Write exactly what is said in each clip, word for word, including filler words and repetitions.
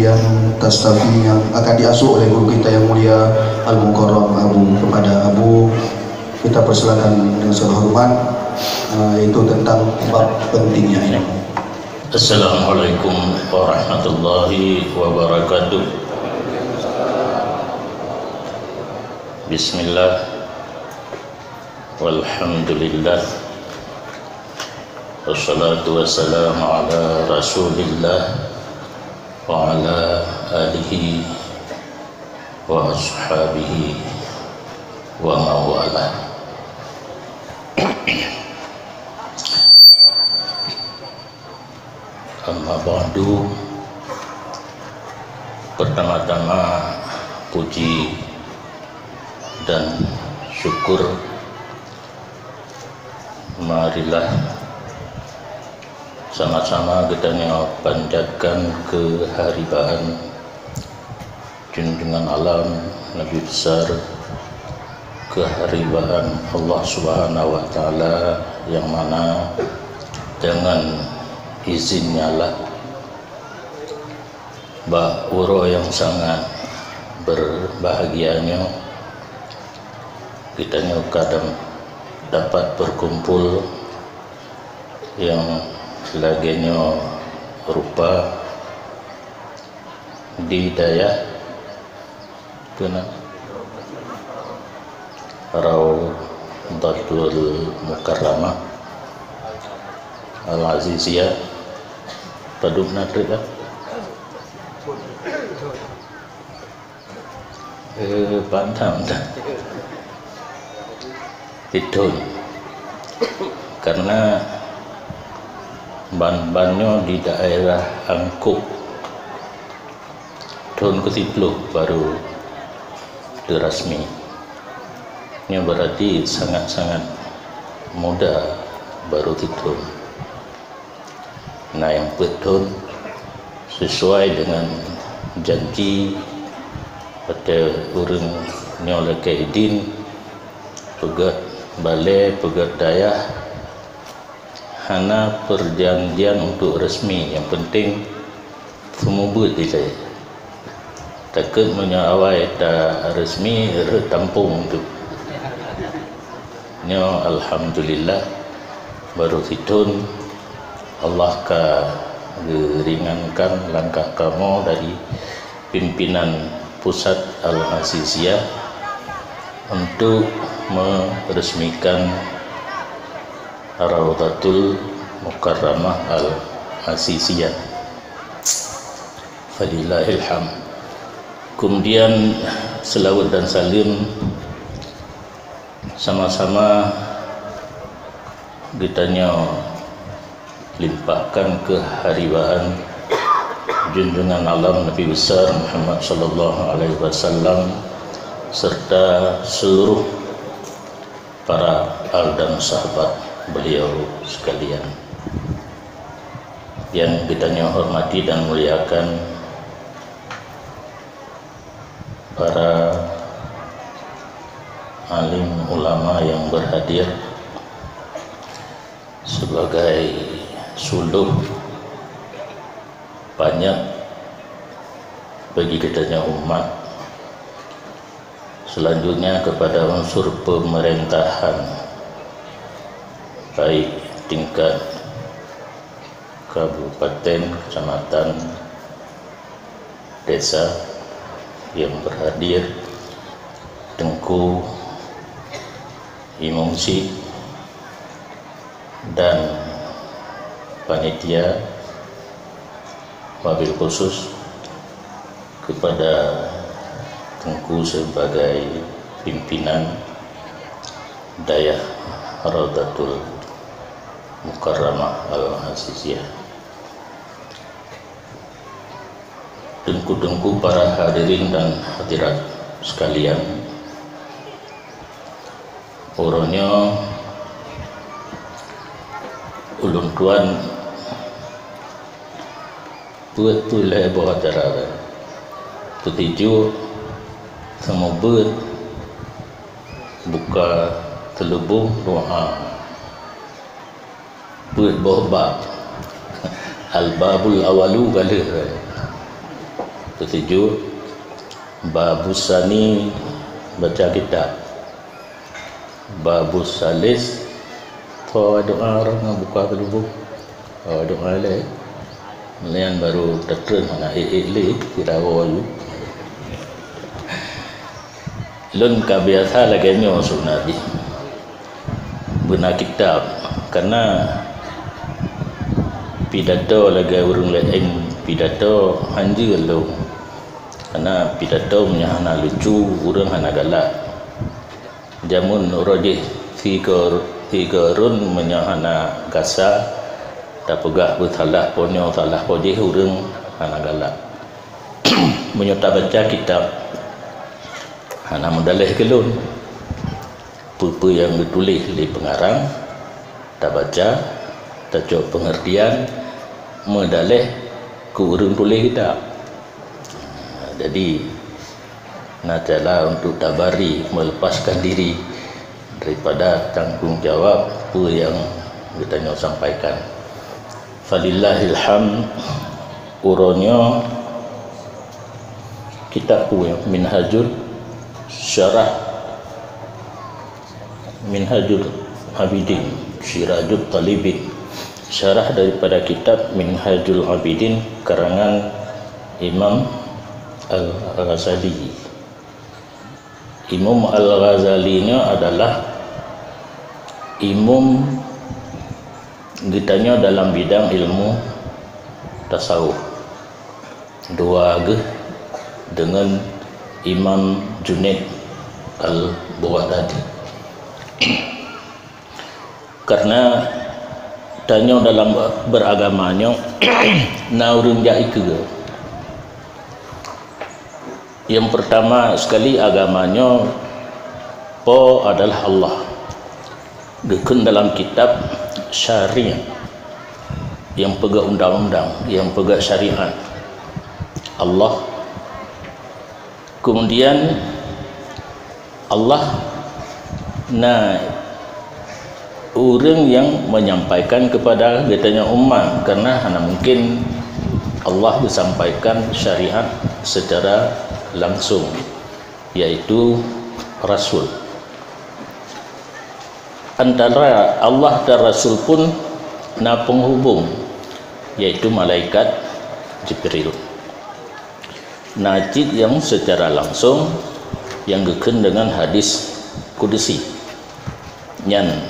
Yang tastafi yang akan diasuh oleh guru kita yang mulia Al-Mukarram Abu. Kepada Abu, kita persilakan dengan segala hormat, eh, yaitu tentang bab pentingnya ilmu. Assalamualaikum warahmatullahi wabarakatuh. Bismillah. Walhamdulillah. Wassalatu wassalamu ala Rasulillah wa ala alihi wa ashabihi wa mawalah. Amma ba'du, pertama-tama puji dan syukur marilah sama-sama geutanyoe panjatkan keuharibaan junjungan alam Nabi besar, keuharibaan Allah Subhanahu wa Taala, yang mana dengan izinnya lah, bak uroe nyang sangat berbahagia nyoe, geutanyoe kadang dapat berkumpul nyang lagée nyoe rupa di dayah Peue nan? Raudhatul Mukarramah Al-Aziziyah. Padub na treuk, kan? Eh, pandang dah. Itu. Karena ban-ban nyoe di daerah Angkup. Thon keusiplôh baru teurasmi. Nyoe berarti sangat-sangat muda baru teuthon. Na nyang peuet thon, sesuai dengan janji watée ureuëng nyoe lakée idin, peugét balée, peugét dayah, hana perjanjian untuk resmi, yang penting seumeubeuet ilée. Takheun meunyoe awai ta resmi, rhot tampong tu. Nyoe alhamdulillah, baru sithon Allah ka geuringankan langkah kamoe dari pimpinan pusat Al-Aziziyah untuk meresmikan Raudhatul Mukarramah Al-Aziziyah. Falillahil hamd. Kemudian, selawat dan salam sama-sama geutanyoe limpahkan keu haribaan junjungan alam Nabi besar Muhammad sallallahu alaihi wasallam serta seluruh para al dan sahabat beliau sekalian. Yang geutanyoe hormati dan muliakan, para alim ulama yang berhadir, sebagai suluh panyöt bagi geutanyoe umat. Selanjutnya kepada unsur pemerintahan, baik tingkat kabupaten, kecamatan, desa yang berhadir, Teungku Imum Syik dan panitia, wabil khusus kepada Teungku sebagai pimpinan Dayah Raudhatul Mukarramah Al-Aziziyah. Teungku-teungku, para hadirin dan hadirat sekalian, uroe nyoe ulôn tuan peuet peuet lhée boh acara, peutijok, seumeubeuet, buka, teulubông, doa. Peuet boh bab. Al-babul awalu ka lheueh. Keutujoh, babus sani, baca kitab. Babus salis, tho doa ureuëng buka keulubung. Tho doa lé. Nyan baru teutreun hana ék-ék lé, sira woe aju. Lôn ka biasa lagée nyoe sebenarnya. Beuna kitab, karena pidato lagée ureuëng laén pidato hanjeuet lom. Karena pidato meunyoe hana lucu, ureuëng hana galak. Jameun uroe jih sigoe-, sigoe rôn meunyoe hana gasa, tapeugah beusalah po nyoe salah po jih, ureuëng hana galak. Meunyoe tabaca kitab, hana meudaléh keu lôn. Peue-peue nyang geutuléh lé peungarang, tabaca, tacok peungeurtian, meudaléh keu ureuëng tuléh kitab. Jadi, na cara untuk tabari, meulepaskan diri daripada tanggong jawab peue nyang geutanyoe sampaikan. Falillahil hamd, uroe nyoe kitab peue, Minhajul Syarah, Minhajul Abidin, Sirajul Talibin, syarah daripada kitab Minhajul Abidin karangan Imam Al-Ghazali. Imam Al-Ghazali nyoe adalah imam geutanyoe dalam bidang ilmu tasawuf. Dua geuh deungon Imam Junaid Al-Baghdadi. Karena tanyoe dalam beragama nyoe na ureuëng jak ikeue. Yang pertama sekali, agama nyoe po adalah Allah. Geukheun dalam kitab syariat, nyang peugah undang-undang, nyang peugah syariat, Allah. Kemudian Allah na ureuëng nyang menyampaikan kepada geutanyoe umat, karena hana mungkin Allah geusampaikan syariat secara langsung, yaitu rasul. Antara Allah dan rasul pun na penghubung, yaitu malaikat Jibril. Na cit nyang secara langsung nyang geukheun deungon hadis kudusi, nyan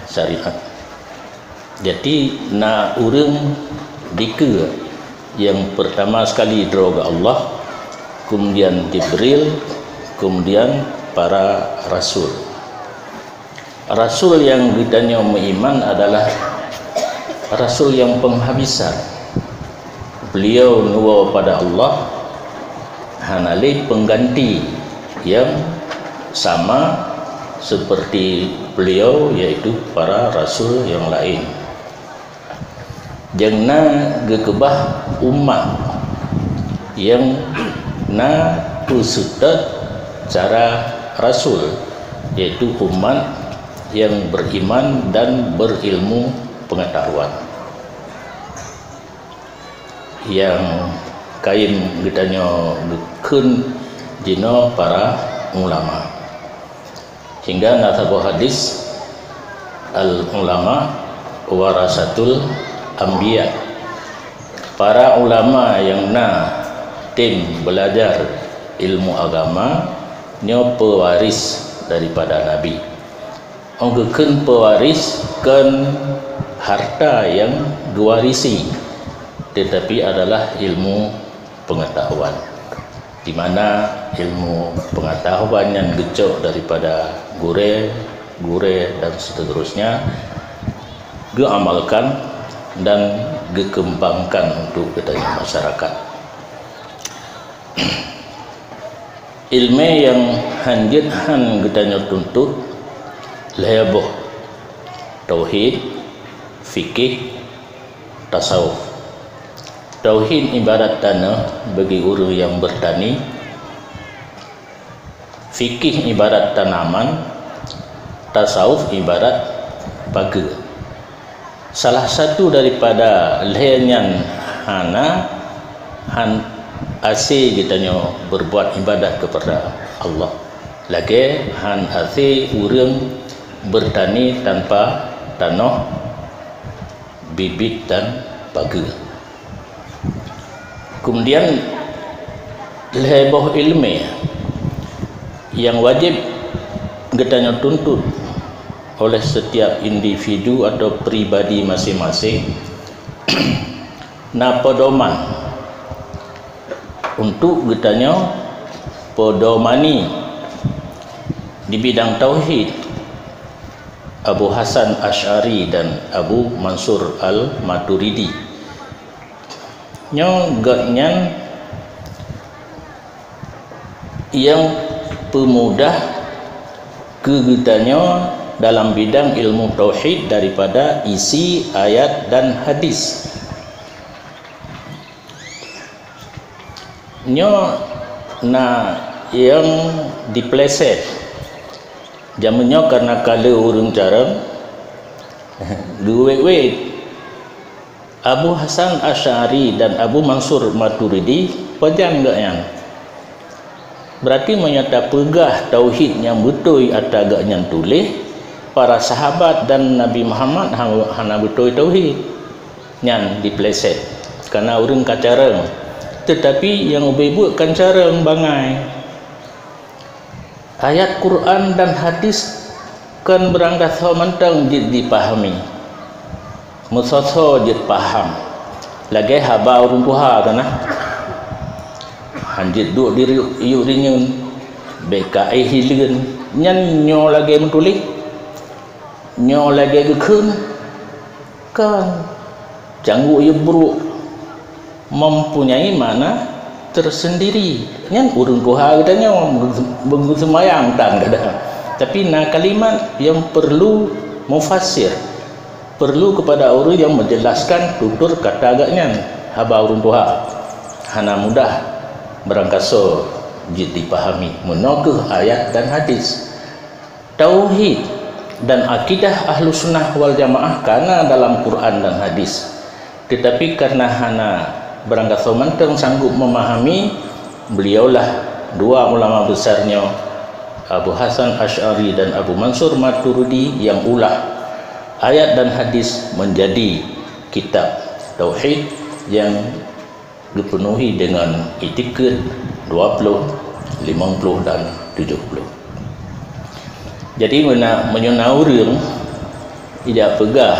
syariat. Jadi, na ureuëng dikeue nyang pertama sekali droe keu Allah, kemudian Jibril, kemudian para rasul. Rasul nyang geutanyoe meuiman adalah rasul nyang penghabisan. Beliau neuwoe pada Allah, hana lé pengganti nyang sama seperti beliau, yaitu para rasul nyang laén. Nyang na geukeubah umat nyang na peuseutôt cara rasul, yaitu umat nyang beriman dan berilmu pengetahuan. Nyang kayém geutanyoe geukheun jinoe para ulama. Hingga na saboh hadis, "Al-ulama warasatul anbiya." Para ulama nyang na tem belajar ilmu agama nyoe pewaris daripada nabi. Óh geukheun pewaris kon harta nyang geuwarisi, tetapi adalah ilmu pengetahuan, di mana ilmu pengetahuan nyan geucok daripada gurée, gurée dan seterusnya, geuamalkan dan geukembangkan untuk geutanyoe masyarakat. Ileumé nyang hanjeuet han geutanyoe tuntot lhée boh, tauhid, fikih, tasawuf. Tauhid ibarat tanoh bagi ureuëng nyang beurtani, fikih ibarat tanaman, tasawuf ibarat pageue. Salah satu daripada lhée nyan hana, han-, Asé geutanyoe berbuat ibadat kepada Allah, lagée han asé ureuëng bertani tanpa tanoh, bibit dan pageue. Kemudian, lhée boh iéleumé nyang wajéb geutanyoe tuntut oleh setiap individu atau pribadi maséng-maséng, na pedoman untuk geutanyoe pedomani di bidang tauhid Abu Hasan Asy'ari dan Abu Mansur Al-Maturidi. Nyoe gobnyan nyang peumudah keu geutanyoe dalam bidang ilmu tauhid daripada isi ayat dan hadis. Nyoe na nyang dipleset. Jameun nyoe karena ka le ureuëng carông geuwét-wét. Abu Hasan Asy'ari dan Abu Mansur Maturidi, pajan gobnyan? Berarti meunyoe tapeugah tauhid nyang beutôi atra gobnyan tuléh, para sahabat dan Nabi Muhammad ha-, hana beutôi tauhid. Nyan dipleset, karena ureuëng ka carông. Teutapi nyang ubé buet kan carông bangai. Ayat Quran dan hadis kon beurangkasoe mantong jeuet jipahami. Meusoe-soe jeuet paham. Lagée haba ureuëng tuha kana. Han jeuet duek di ri-, yub rinyeun, bék ka éh hileuen. Nyan nyoe lagée meutuléh. Nyoe lagée geukheun, kon. Cangguek yub brok mempunyai makna tersendiri. Nyan ureuëng tuha geutanyoe beungeu-, beungeu seumayang tan kadang. Tapi na kalimat nyang perlu mufassir. Perlu kepada ureuëng nyang menjelaskan tutur kata gobnyan, haba ureuëng tuha. Hana mudah beurangkasoe jeuet jipahami meunoe keuh ayat dan hadis. Tauhid dan akidah Ahlussunnah wal Jamaah kana dalam Quran dan hadis. Teutapi karena hana beurangkasoe mantong sanggup memahami, beliaulah dua ulama besar nyoe, Abu Hasan Asy'ari dan Abu Mansur Maturidi, nyang ulah ayat dan hadis menjadi kitab tauhid nyang geupeunuhi deungon itikeuet dua ploh, limong ploh dan tujoh ploh. Jadi, meuna-, meunyoe na ureuëng ijak peugah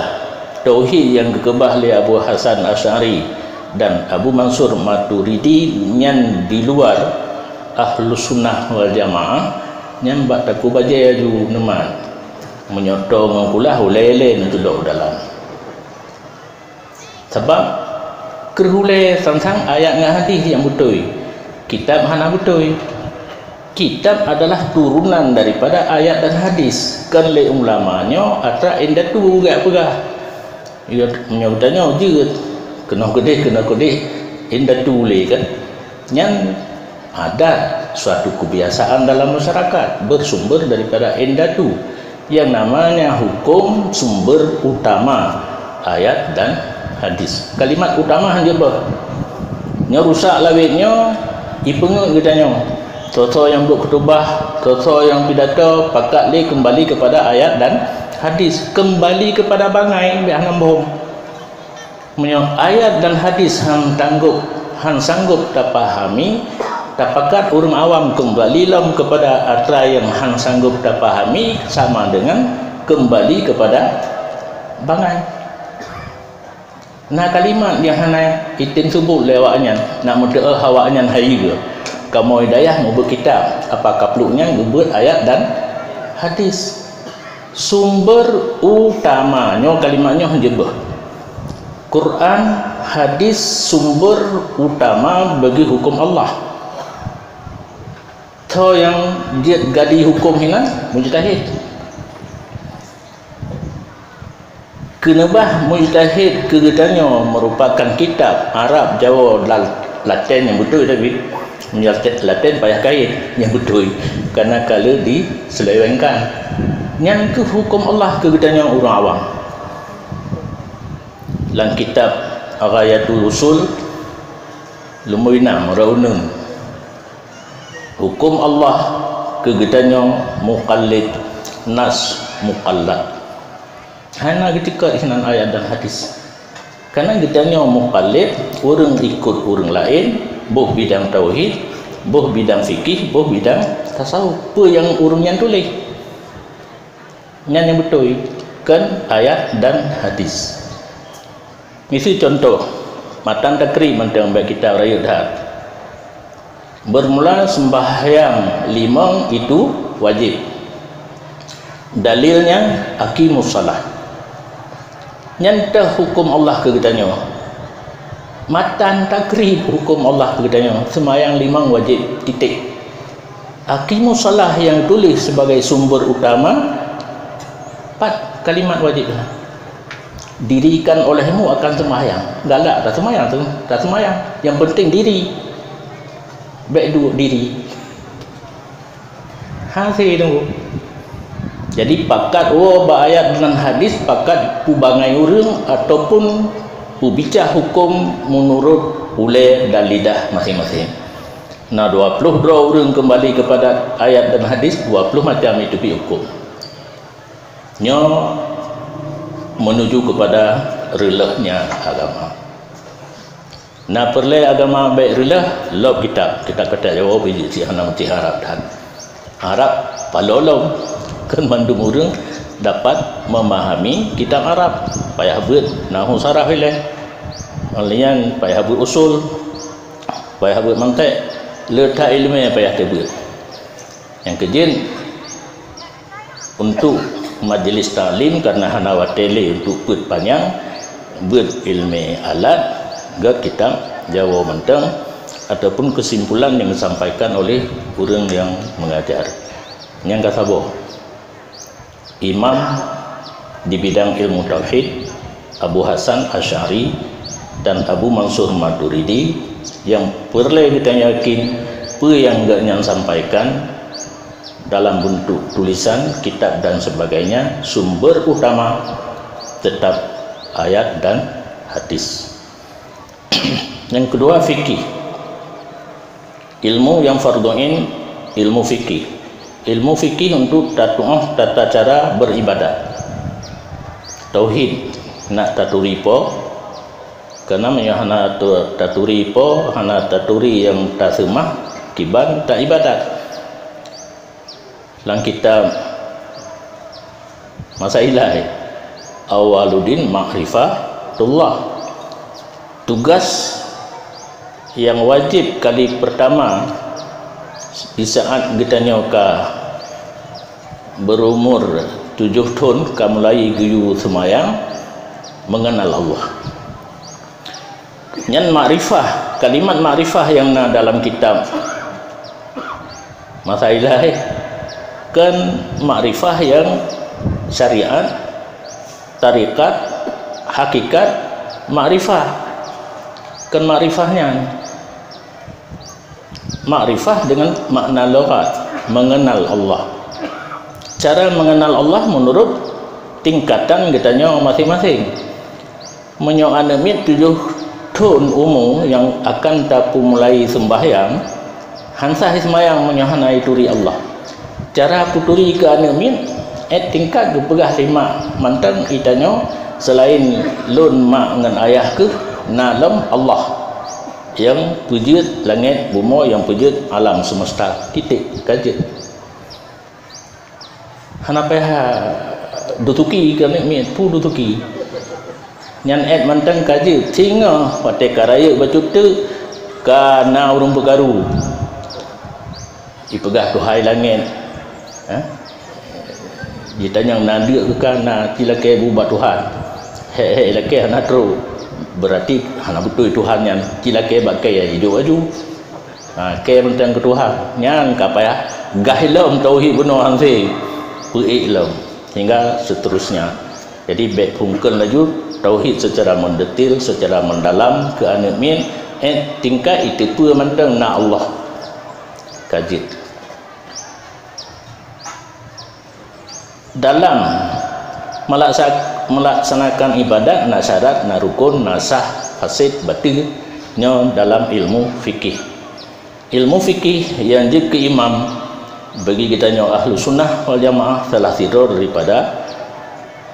tauhid nyang geukeubah lé Abu Hasan Asy'ari dan Abu Mansur Maturidi nyan di luar Ahlussunnah wal Jamaah, nyan bak takue bajée aju neumat. Meunyoe toe ngon kulah, ulée-ulée neutudok u dalam. Sabab kreueh ulée sang-sang ayat ngon hadis nyang beutôi, kitab hana beutôi. Kitab adalah turunan daripada ayat dan hadis, kon lé ulama nyoe atra indatu geujak peugah. Nyoe, nyoe geutanyoe jeuet, keunoe keudeh, keunoe keudeh, indatu lé kan. Nyan adat, suatu kebiasaan dalam masyarakat, bersumber daripada indatu, yang namanya hukum sumber utama ayat dan hadis. Kalimat utama hana jeuet beuh. Nyoe rusak lawét nyoe, ipeungeut geutanyoe. Soe-soe nyang buet khutubah, soe-soe nyang pidato, pakat lé keumbali kepada ayat dan hadis. Keumbali kepada bangai, biar hana bohong. Meunyoe ayat dan hadis han tanggôp, han sanggob tapahami, tapakat ureuëng awam keumbali lom keupada atra nyang han sanggob tapahami, sama deungon keumbali keupada bangai. Na kalimat nyang hana item seubut lé awaknyan, nak meuteuôh awaknyan hayeue. Kamoe dayah mubuet kitab, apa kapluk nyan geubeuet ayat dan hadis. Sumber utama, nyoe kalimat nyoe han jeuet beuh. Quran, hadis sumber utama bagi hukum Allah. Tho nyang jeuet gadi hukum hinan mujtahid. Keuneubah mujtahid keu geutanyoe meurupakan kitab Arab, Jawoe, Laten nyang beutôi, tapi meunyoe Laten payah kait nyang beutôi, kareuna ka lheueh diseulewengkan. Nyan keuh huköm Allah keu geutanyoe ureuëng awam. Lam kitab Ghayatul Usul, Lumboi nam, rot uneun. Huköm Allah keu geutanyoe muqallid, nas muqallad. Hana geutikot sinan ayat dan hadis. Karena geutanyoe muqallid, ureuëng ikot ureuëng laén, boh bidang tauhid, boh bidang fikih, boh bidang tasawuf. Peue nyang ureuëng nyan tuléh? Nyan nyang beutôi, kon ayat dan hadis. Miseue cuntoh, matan takrib mantong bak kitab rayeuk that. Bermula sembahyang limong itu wajib. Dalilnya, aqimus shalah. Nyan teuh huköm Allah keu geutanyoe. Matan takrib huköm Allah keu geutanyoe, seumayang limong wajib, titik. Aqimus shalah nyang tuléh sebagai sumber utama, pat kalimat wajib nyan. Dirikan olehmu akan sembahyang. Galak taseumayang tu, taseumayang. Yang penting diri. Bék duek diri. Hase tunggu. Jadi pakat woe bak ayat dan hadis pakat peubangai ureuëng ataupun peubica huköm meunurot ulée dan lidah maséng-maséng. Na dua ploh droe ureuëng keumbali keupada ayat dan hadis, dua ploh macam itu pih huköm. Nyoe meunuju keupada reuloh nyan agama. Na peureulée agama bék reuloh, lom kitab, kitab-kitab Jawoe biji si hana meusti Arab that. Arab paloe lom, kon mandum ureuëng dapat memahami kitab Arab. Payah beuet nahu sarah ilée. Ngon lagée nyan payah beuet usul, payah beuet mantek, le that iéleumé payah teubeuet. Nyang keujeuet, untuk majlis taklim, karena hana watée lé untuk peuet panyang, beuet iéleumé alat, gét kitab Jawoe mantong, ataupun kesimpulan yang disampaikan oleh ureuëng yang mengajar. Nyang ka saboh, imam di bidang ilmu tauhid, Abu Hasan Asy'ari dan Abu Mansur Maturidi, yang peureulée geutanyoe yakin peue nyang gobnyan sampaikan dalam bentuk tulisan, kitab dan sebagainya, sumber utama tetap ayat dan hadis. Yang kedua, fikih. Ilmu yang fardhu ain, ilmu fikih. Ilmu fikih untuk tatuoh tata cara beribadat. Tauhid, nak taturi Po, karena meunyoe hana tu-, taturi Po, hana taturi nyang taseumah, kiban taibadat. Lam kitab Masailah, awaluddin ma'rifatullah. Tugas nyang wajib kali pertama di saat geutanyoe ka berumur tujoh thon, ka mulai geuyue seumayang, mengenal Allah. Nyan makrifah, kalimat makrifah nyang na dalam kitab Masailah, kon makrifah nyang syariat, tarekat, hakikat, makrifah. Kon makrifah nyan. Makrifah dengan makna lughat, mengenal Allah. Cara mengenal Allah menurut tingkatan geutanyoe masing-masing. Meunyoe aneuëk miet tujoh thon umu nyang akan tapeumulai seumbahyang, han sah seumayang meunyoe hana jituri Allah. Cara peuturi keu aneuëk miet, eh, tingkat geupeugah lé mak mantong geutanyoe, seulaén lôn mak ngon ayah kheueh na lom Allah, nyang peujeuet langét bumoe, nyang peujeuet alam seumeusta. Titik, ka jeuet. Hana payah dutuki keu aneuëk miet, peue dutuki. Nyan ék mantong ka jeuet, singoh watée ka rayeuk bacut teuk, ka na ureuëng peukaru. Jipeugah keuhai langét, ha? Jitanyong na deuk keu ka, na, ci lakée bu bak Tuhan. Hék-hék lakée hana trok. Beurati hana beutôi Tuhan nyan, ci lakée bak kée jijok laju. Ha, kée mantong keu Tuhan. Nyan ka payah gaih lom tauhid bunoe hanse. Peuék lom. Hingga seterusnya. Jadi, bék phungkeun laju tauhid secara mendetil, secara mendalam keu aneuëk miet, eh, tingkat jiteupeue mantong na Allah. Ka jeuet. Dalam melaksa-, melaksanakan ibadat na syarat, na rukun, na sah, fasid, batil. Nyoe dalam ilmu fikih. Ilmu fikih nyang jeuet keu imam bagi geutanyoe Ahlussunnah wal Jamaah salah sidroe daripada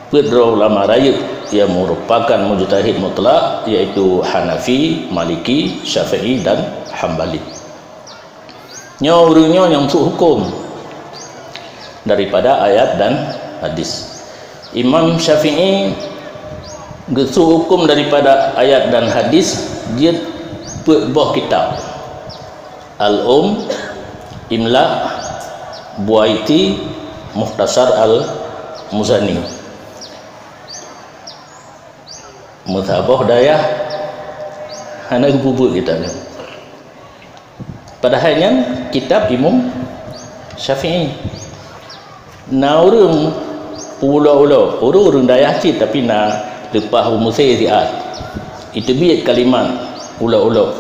peuet droe ulama rayeuk nyang meurupakan mujtahid mutlak, yaitu Hanafi, Maliki, Syafi'i dan Hambali. Nyoe ureuëng nyoe nyang seuhukôm daripada ayat dan hadis. Imam Syafi'i geuseuhukôm daripada ayat dan hadis jeuet peuet boh kitab, Al-Umm, Imla, Buaiti, Mukhtasar Al-Muzani. Meusaboh dayah hana geupeubuet kitab nyan. Padahai nyan kitab Imam Syafi'i. Na ureuëng peuulo-ulo, ureuëng-ureuëng dayah cit tapi na leupah u Meusé siat. Iteubiet kalimat ulo-ulo.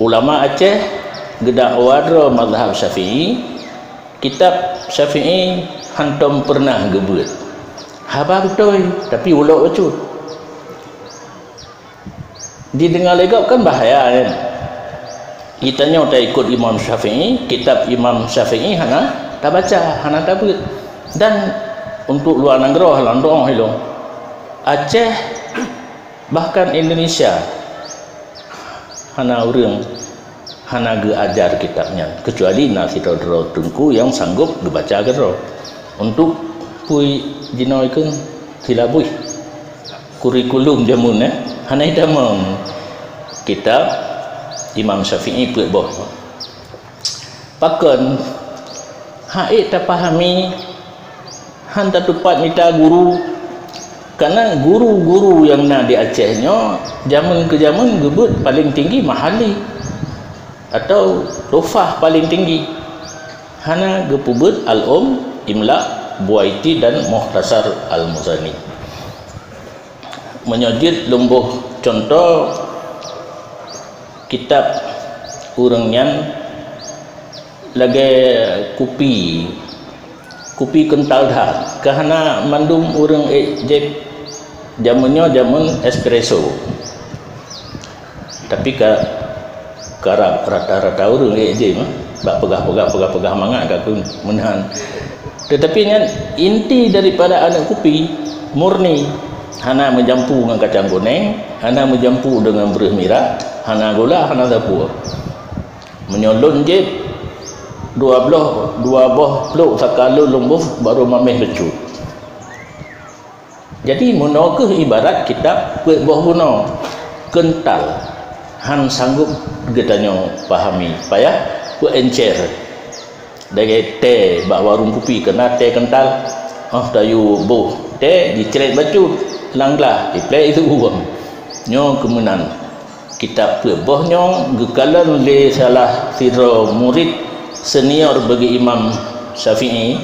Ulama Aceh geudakwa droe mazhab Syafi'i, kitab Syafi'i hantom peureunah geubeuet. Haba beutôi, tapi ulok bacut. Dideungoe lé gob kan bahaya, kan? Geutanyoe taikot Imam Syafi'i, kitab Imam Syafi'i hana tabaca, hana tabeuet. Dan untuk luwa nanggroe, lam doh ilong, Aceh, bahkan Indonesia, hana ureuëng hana geuajar kitab nyan, keucuali na sidroe-droe teungku nyang sanggob geubaca keudroe. Untuk pui jinoe keuh silabus kurikulum jameun, eh, hana itamong kitab Imam Syafi'i peuet boh. Pakon? Hak ék tapahami, han tatupat mita guru, karena guru-guru nyang na di Aceh nyoe jameun keu jameun geubeuet paléng tinggi Mahalli atau tuhfah paléng tinggi. Hana geupeubuet Al-Umm, Imla, Buaiti dan Mukhtasar Al-Muzani. Meunyoe jeuet lôn boh cuntoh kitab ureuëng nyan lagée kupi, kupi keuntal that, ka hana mandum ureuëng ék jieb. Jameun nyoe jameun espresso. Tapi ka karab rata-rata ureuëng ék jieb, eh, bak peugah-peugah, peugah-peugah mangat ka keu meunan. Tetapi nyan inti daripada aneuëk kupi murni, hana meujampu ngon kacang kunéng, hana meujampu deungon breueh mirak, hana gula, hana sapeue. Meunyoe lôn jieb dua bloh, dua boh plôk saka lôn lôn boh, barô mamèh bacut. Jadi, meunoe kheueh ibarat kitab peuet boh bunoe, keuntal, han sanggob geutanyoe pahami, payah peuencer. Lagée tée bak warong kupi, keu na tée keuntal, óh tayue boh tée jicrét bacut lam glah, jiplek itu uang. Nyoe keu meunan, kitab peuet boh nyoe geukalon lé salah sidroe murit senior bagi Imam Syafi'i,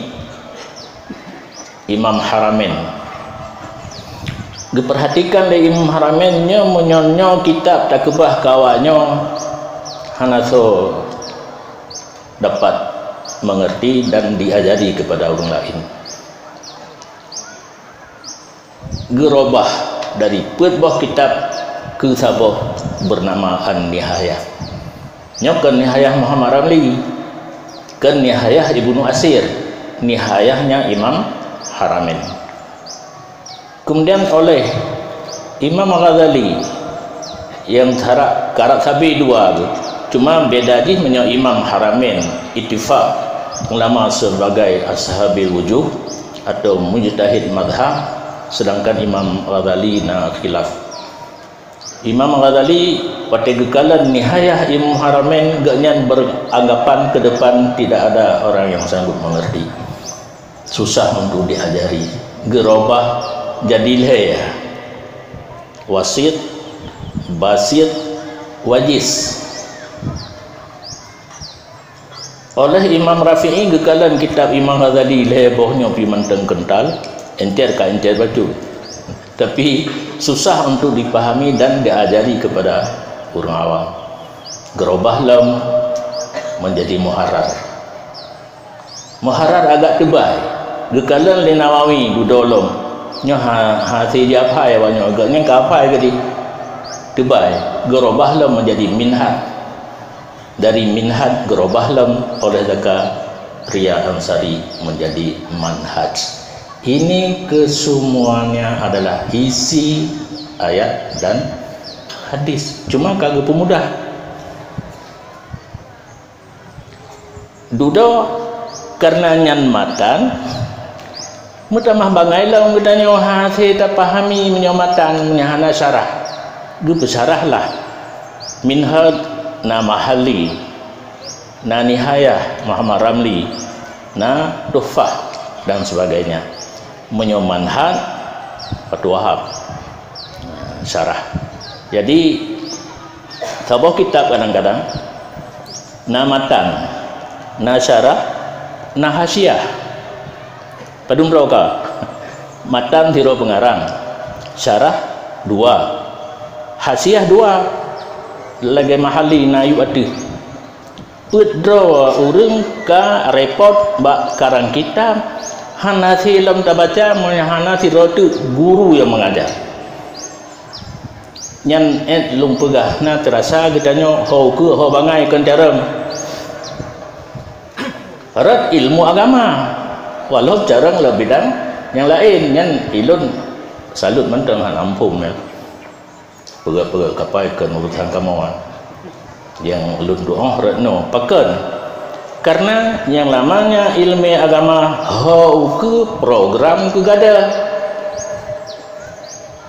Imam Haramain. Geupeurhatikan lé Imam Haramain nyoe, meunyoe nyoe kitab takeubah keu awak nyoe, hana soe dapat mengerti dan diajari kepada ureuëng laén. Geurobah dari peuet boh kitab keu saboh beunama An-Nihayah. Nyoe kon Nihayah Muhammad Ramli, kon Nihayah Ibnu Asir, Nihayahnya Imam Haramain. Kemudian oleh Imam Ghazali, nyang karab, karab sabe dua tu. Cuma beda jih, meunyoe Imam Haramain ittifaq ulama sebagai ashabil wujuh atau mujtahid mazhab, sedangkan Imam Ghazali na khilaf. Imam Ghazali watée geukalon Nihayah Imam Haramain, gobnyan beranggapan ke depan tidak ada orang yang sanggup mengerti. Susah untuk diajari. Geurobah jadi lhée. Wasit, basit, wajiz. Oleh Imam Rafi'i geukalon kitab Imam Ghazali lhée boh nyoe pih mantong keuntal, encer ka encer bacut. Tapi susah untuk dipahami dan diajari kepada ureuëng awam. Geurobah lom menjadi muharrar. Muharrar agak teubai. Geukalon lé Nawawi dudoe lom. Nyoe ha, hase jiaphai awak nyoe, agak nyan ka aphai keudeh. Teubai. Geurobah lom menjadi minhaj. Dari minhaj geurobah lom oleh Zakaria Ansari menjadi manhaj. Ini kesemuanya adalah isi ayat dan hadis. Cuma ka geupeumudah. Dudoe, kareuna nyan matan, meutamah bangai lom geutanyoe hase tapahami meunyoe matan, meunyoe hana syarah. Geupeusarah lah. Minhaj na Mahalli, na Nihayah Muhammad Ramli, na Tuhfah dan sebagainya. Meunyoe manhaj, Fathul Wahab, syarah. Jadi, saboh kitab kadang-kadang na matan, na syarah, na hasyiah. Padum droe ka? Matan sidroe peungarang, syarah dua, hasyiah dua, lagée Mahalli na yup ateueh. Peuet droe ureuëng ka repot bak karang kitab, hana silom tabaca, meunyoe hana sidroe teuk guru nyang meungajar. Nyan ék lôn peugah, na teurasa geutanyoe ho ukeue ho bangai kon carông. Rot ilmu agama, walau carông lam bidang nyang laén, nyan ilôn salut mantong hana muphom nyan. Peugah-peugah kapai keu urusan kamoe. Nyang lôn tuoh rot nyoe. Pakon? Karena nyang namanya ilmu agama ho ukeue program keu gada.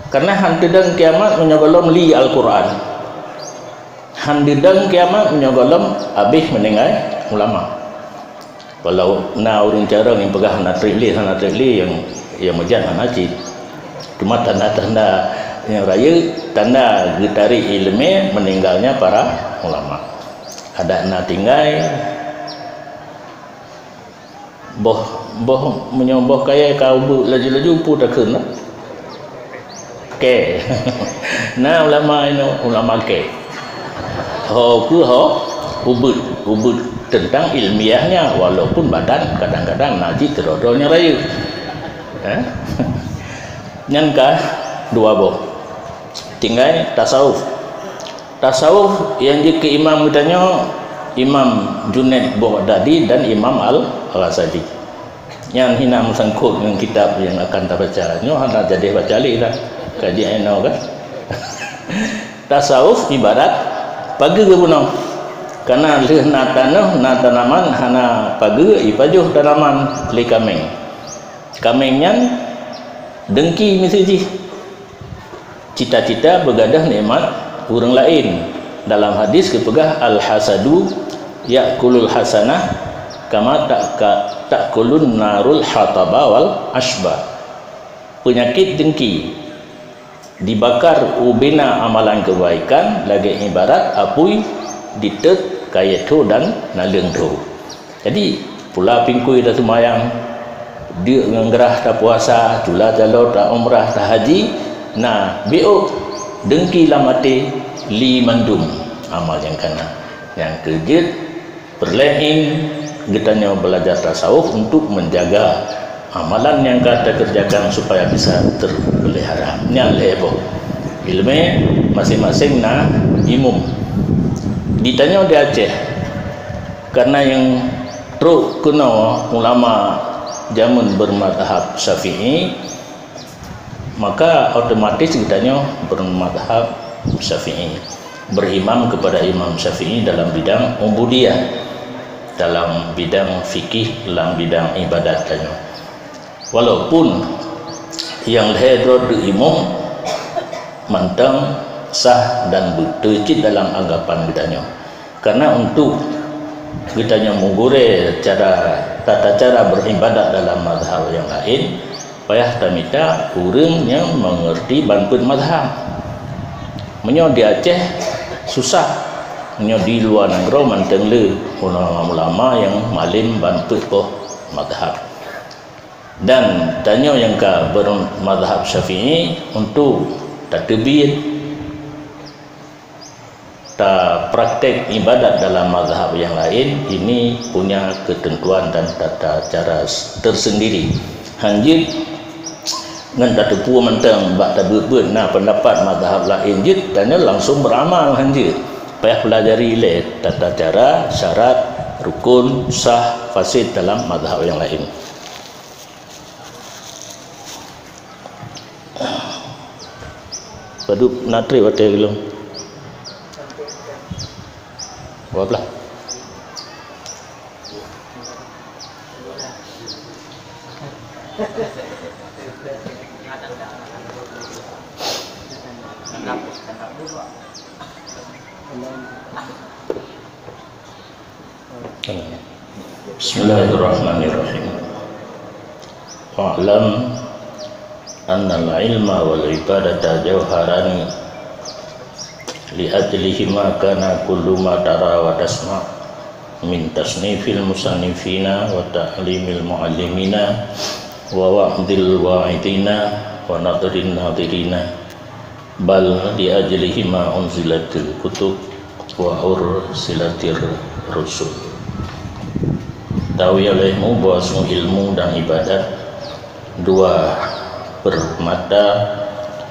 Karena han teudong kiamat meunyoe gohlom li Al-Quran. Han teudong kiamat meunyoe gohlom habéh meuninggai ulama. Walau na ureuëng carông nyang peugah hana treb lé, hana treb lé, nyang, nyang meujan hana cit. Cuma tanda-tanda nyang rayeuk, tanda geutarek iéleumé meuninggalnya para ulama. Adak na tinggai, boh, boh, meunyoe boh kayée ka ubeut laju-laju, peue takheun? Kée. Na ulama inoe, ulama kée. Ho keuh ho ubeut, ubeut teuntang ilmiahnya, walaupun badan kadang-kadang na cit keudroe-droe nyang rayeuk. Eh? Nyan ka dua boh. Tinggai tasawuf. Tasawuf nyang jeuet keu imam geutanyoe, Imam Junaid Baghdadi dan Imam Al-Ghazali. Nyan hina meusangkot ngon kitab nyang akan tabaca. Nyoe hana jadi baca lé dah. Kaji inoe kan. Tasawuf ibarat pageue bunoe. Karena lheueh na tanoh, na tanaman, hana pageue, ipajoh tanaman lé kaméng. Kaméng nyan dengki miseue jih. Cita-cita beugadoh nikmat ureuëng laén. Dalam hadis geupeugah, "Al-hasadu ya'kulul hasanah kama ta'ka-, ta'kulun narul hataba wal ashba." Peunyakét dengki dibakar ubena amalan keubaikan lagée ibarat apui diteuet kayée thô dan naleueng thô. Jadi, pula pingkui taseumayang, deuk ngon grah tapuasa, cula calo taumrah, tahaji, na biôk dengki lam até, li mandum amal nyang kana. Nyang keujeuet, peureulée geutanyoe beulajar tasawuf untuk menjaga amalan nyang ka takeurjakan supaya bisa terpelihara. Nyan lhée boh. Iéleumé maséng-maséng na imum. Ditanyoe di Aceh, karena nyang trok keunoe ulama jameun bermadhab Syafi'i, maka otomatis geutanyoe bermadhab Syafi'i, berimam kepada Imam Syafi'i dalam bidang ubudiyah, dalam bidang fikih, dalam bidang ibadat tanyoe. Walaupun nyang lhée droe teuimum mantong sah dan beutôi cit dalam anggapan geutanyoe. Karena untuk geutanyoe meugurée cara, tata cara beribadat dalam mazhab nyang laén, payah tamita ureuëng nyang meungeurti ban peuet mazhab. Meunyoe di Aceh susah, meunyoe di luwa nanggroe mantong le ulama-ulama nyang malém ban peuet boh mazhab. Dan tanyoe nyang ka bermazhab Syafi'i untuk tateubiet, tapraktek ibadat dalam mazhab nyang laén, ini punya ketentuan dan tata cara tersendiri. Hanjeuet Ngon tateupeue mantong bak tabeuet-beuet na peundapat mazhab laén jeuet, tanyoe langsung beuramal han jeuet. Payah peulajari lé tata cara, syarat, rukun, sah, fasid dalam mazhab nyang laén. Padub na trép watèe geulong. Dua belas. Bismillahirrahmanirrahim. Wa'lam annal ilma wal ibadata jauharani, li ajlihima kana kullu ma tara wa tasma' min tasnifil musannifina wa ta'limil muallimina wa wa'dil wa'idina wa nadrin nadirina, bal li ajlihima unzilatil kutub wa ursilatir rusul. Tahu ya lehmu bahwa ilmu dan ibadat dua permata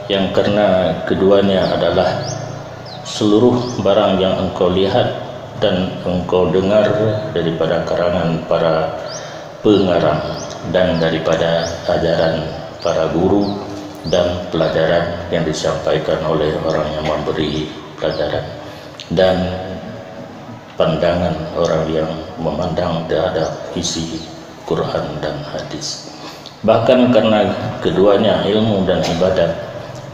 yang karena keduanya adalah seluruh barang yang engkau lihat dan engkau dengar daripada karangan para pengarang dan daripada ajaran para guru dan pelajaran yang disampaikan oleh orang yang memberi pelajaran dan pandangan orang yang memandang terhadap isi Quran dan hadis. Bahkan karena keduanya ilmu dan ibadat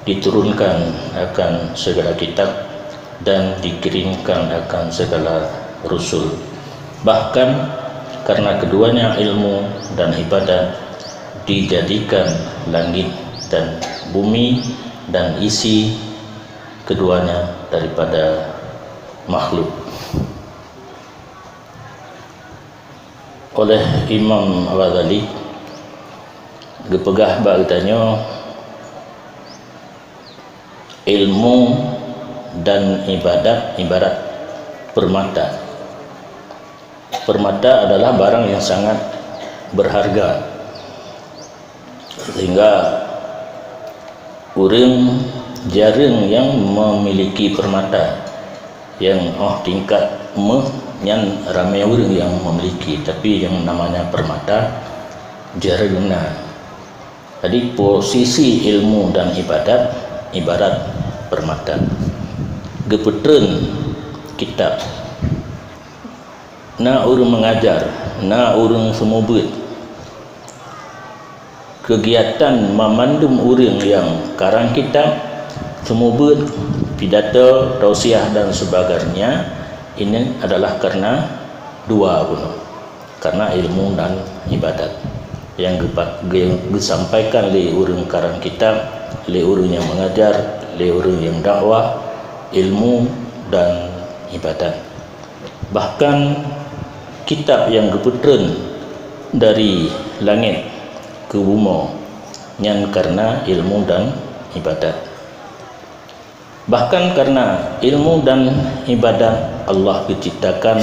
diturunkan akan segala kitab dan dikirimkan akan segala rusul. Bahkan karena keduanya ilmu dan ibadat dijadikan langit dan bumi dan isi keduanya daripada makhluk. Oleh Imam Ghazali geupeugah bak geutanyoe, ilmu dan ibadat ibarat permata. Permata adalah barang yang sangat berharga. Sehingga ureuëng jareueng nyang memiliki permata nyang óh tingkat méuh nyan ramé ureuëng nyang memiliki, tapi yang namanya permata jareueng na. Jadi posisi ilmu dan ibadat ibarat permata. Geupeutreun kitab. Na ureuëng mengajar, na ureuëng seumeubeuet. Kegiatan mamandum ureuëng nyang karang kitab, seumeubeuet, pidato, tausiah dan sebagainya, ini adalah karena dua bunoe. Karena ilmu dan ibadat. Yang geupa-, ge-, geusampaikan lé ureuëng karang kitab, lé ureuëng nyang mengajar, lé ureuëng nyang dakwah, ilmu dan ibadat. Bahkan kitab nyang geupeutreun dari langét keu bumoe nyan karena ilmu dan ibadat. Bahkan karena ilmu dan ibadat Allah geuciptakan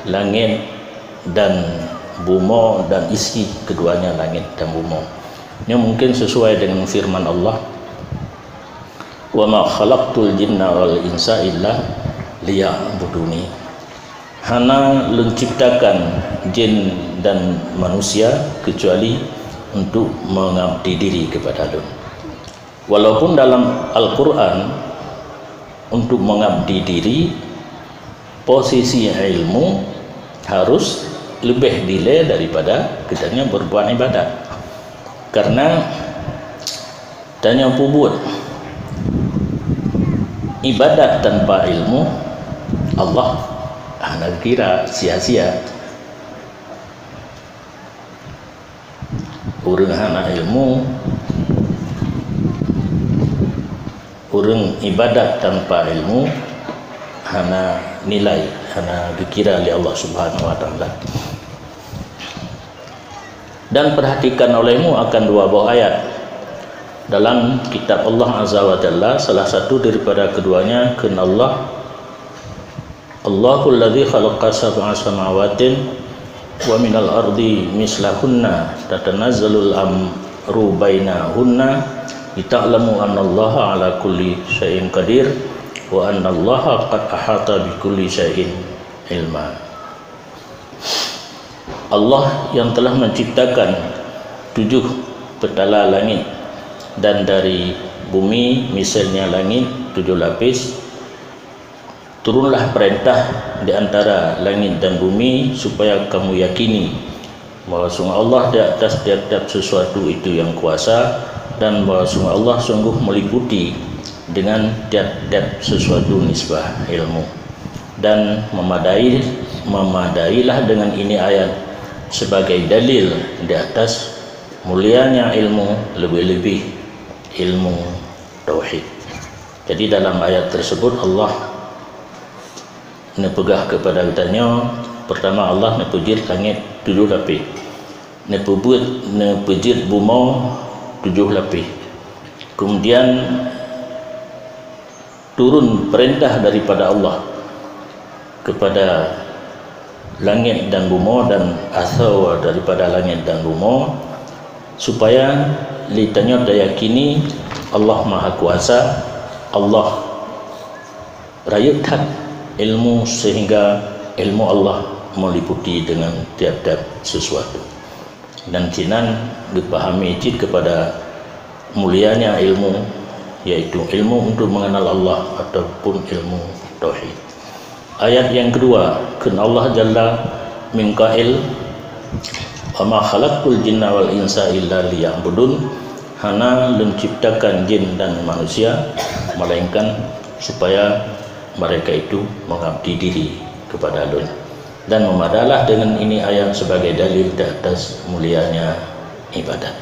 langét dan bumoe dan isi keduanya langét dan bumoe. Nyoe mungkin sesuai dengan firman Allah, "Wa ma khalaqtul jinna wal insa illa liya'buduni." Hana lôn ciptakan jin dan manusia kecuali untuk mengabdi diri kepada Lôn. Walaupun dalam Al-Quran untuk mengabdi diri, posisi ilmu harus lebih dilée daripada geutanyoe berbuat ibadat. Karena tanyoe peubuet ibadat tanpa ilmu, Allah hana kira sia-sia. Ureuëng hana ilmu, ureuëng ibadat tanpa ilmu hana nilai, hana dikira lé Allah Subhanahu wa Taala. Dan perhatikan olehmu akan dua boh ayat dalam kitab Allah Azza wa Jalla, salah satu daripada keduanya kheun Allah, "Allahul ladzi khalaqa sab'a samawatin wa minal ardi mislahunna tatanazzalul am-, bainahunna, lita'lamu annallaha ala kulli syai'in qadir, wa annallaha qad ahata bi kulli syai'in ilma. Allah yang telah menciptakan tujuh petala langit dan dari bumi, misalnya langit tujuh lapis, turunlah perintah di antara langit dan bumi supaya kamu yakini bahwa sungguh Allah di atas tiap-tiap sesuatu itu yang kuasa, dan bahwa sungguh Allah sungguh meliputi dengan tiap-tiap sesuatu nisbah ilmu. Dan memadai, memadailah dengan ini ayat sebagai dalil di atas mulianya ilmu, lebih-lebih ilmu tauhid. Jadi, dalam ayat tersebut Allah neupeugah kepada geutanyoe, pertama, Allah neupeujeuet langit tujoh lapéh, neupeubuet, neupeujeuet bumoe tujoh lapéh. Kemudian turun perintah daripada Allah kepada langit dan bumoe dan asoe daripada langit dan bumoe, supaya lé tanyoe tayakini Allah Maha Kuasa, Allah rayeuk that ilmu, sehingga ilmu Allah meliputi dengan tiap-tiap sesuatu. Dan sinan geupahami cit kepada mulianya ilmu, yaitu ilmu untuk mengenal Allah ataupun ilmu tauhid. Ayat yang kedua, kheun Allah Jalla min qail, "Wa ma khalaqtul jinna wal insa illa liya'budun." Hana Lôn ciptakan jin dan manusia melainkan supaya mereka itu mengabdi diri kepada Lôn. Dan memadailah dengan ini ayat sebagai dalil di atas mulianya ibadat.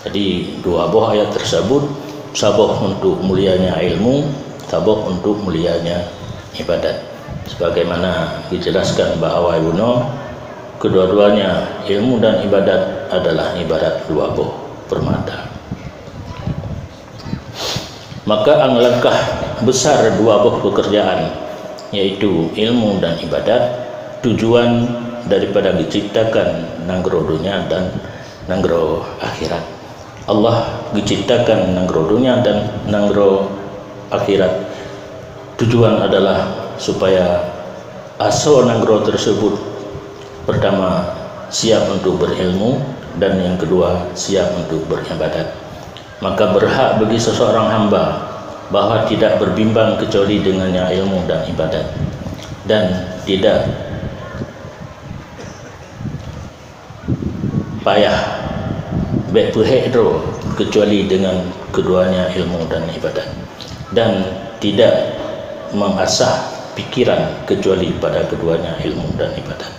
Jadi, dua boh ayat tersebut, saboh untuk mulianya ilmu, saboh untuk mulianya ibadat. Sebagaimana dijelaskan bak awai bunoe, kedua-duanya, ilmu dan ibadat, adalah ibarat dua boh permata. Maka alangkah besar dua boh pekerjaan, yaitu ilmu dan ibadat, tujuan daripada diciptakan nanggroe dunia dan nanggroe akhirat. Allah geuciptakan nanggroe dunia dan nanggroe akhirat. Tujuan adalah supaya asoe nanggroe tersebut, pertama, siap untuk berilmu, dan yang kedua, siap untuk beribadat. Maka berhak bagi seseorang hamba bahwa tidak berbimbang kecuali dengannya ilmu dan ibadat, dan tidak payah bék peuhék droe kecuali dengan keduanya ilmu dan ibadat, dan tidak mengasah pikiran kecuali pada keduanya ilmu dan ibadat.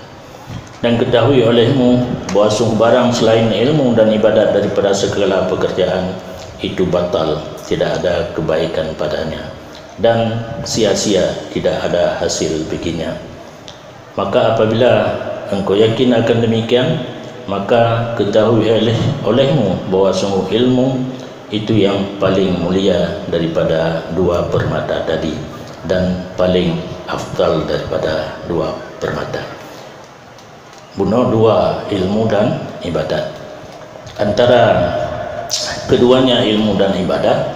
Dan ketahui olehmu bahwa sungguh barang selain ilmu dan ibadat daripada segala pekerjaan itu batal, tidak ada kebaikan padanya, dan sia-sia, tidak ada hasil baginya. Maka apabila engkau yakin akan demikian, maka ketahui oleh, olehmu bahwa sungguh ilmu itu yang paling mulia daripada dua permata tadi dan paling afdal daripada dua permata. Bunoe dua, ilmu dan ibadat. Antara keduanya, ilmu dan ibadat,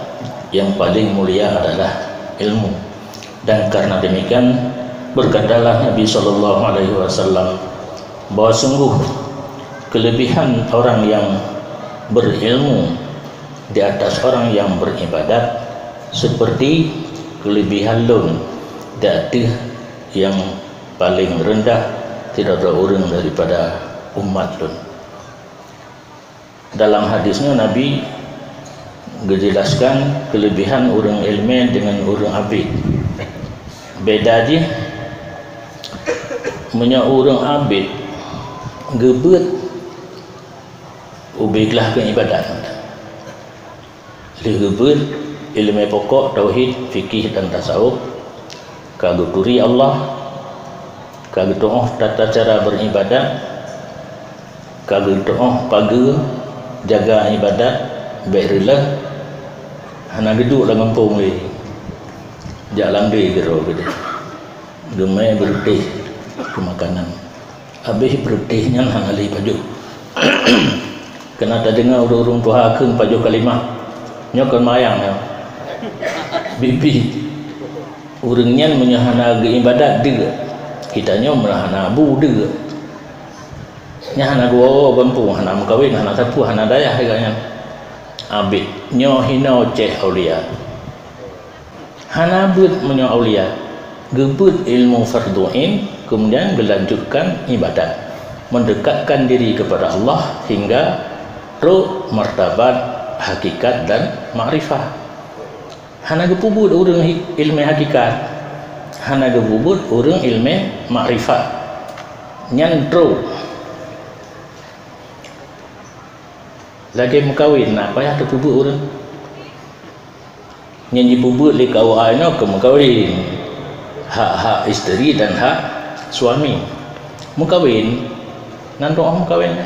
yang paling mulia adalah ilmu. Dan karena demikian, berkatalah Nabi sallallahu alaihi wasallam bahwa sungguh kelebihan orang yang berilmu di atas orang yang beribadat seperti kelebihan lôn di ateueh yang paling rendah sidroe ureuëng daripada umat lôn. Dalam hadis nyoe Nabi geujelaskan kelebihan ureuëng ileumé dengan ureuëng abét. Beda jih, meunyoe ureuëng abét geubeuet ubé glah keu ibadat. Lheueh geubeuet ileumé pokok tauhid, fikih dan tasawuf, ka geuturi Allah, ka geutuoh tata cara beribadat, ka geutuoh pageue jaga ibadat, bék reuloh, hana geuduek lam gampông lé. Jak lam dé keudroe keudeh. Geumé beureudeh keu makanan. Habéh beureudeh nyan hana lé pajoh. Kana tadeungoe ureuëng-ureuëng tuha kheun pajoh kalimah, nyoe kon mayang nyoe. Bibi. Ureuëng nyan meunyoe hana geuibadat deuk, kita nyoe meulah hana bu deuk. Nyan hana geuwoe gampông, hana meukawen, hana sapeue, hana dayah lagée nyan. Abéh nyoe hinoe céh aulia. Hana beuet meunyoe aulia, geubeuet ilmu fardhu ain, kemudian geulanjutkan ibadat, mendekatkan diri kepada Allah hingga trok martabat hakikat dan makrifah. Hana geupeubuet ureuëng hi-, ilmu hakikat, hana geupeubuet ureuëng ilmu makrifah. Nyan trok lagée meukawen, na payah teupeubuet ureuëng. Nyang jipeubuet lé K U A inoe keu meukawen, hak-hak isteri dan hak suami. Meukawen, nan doá meukawen.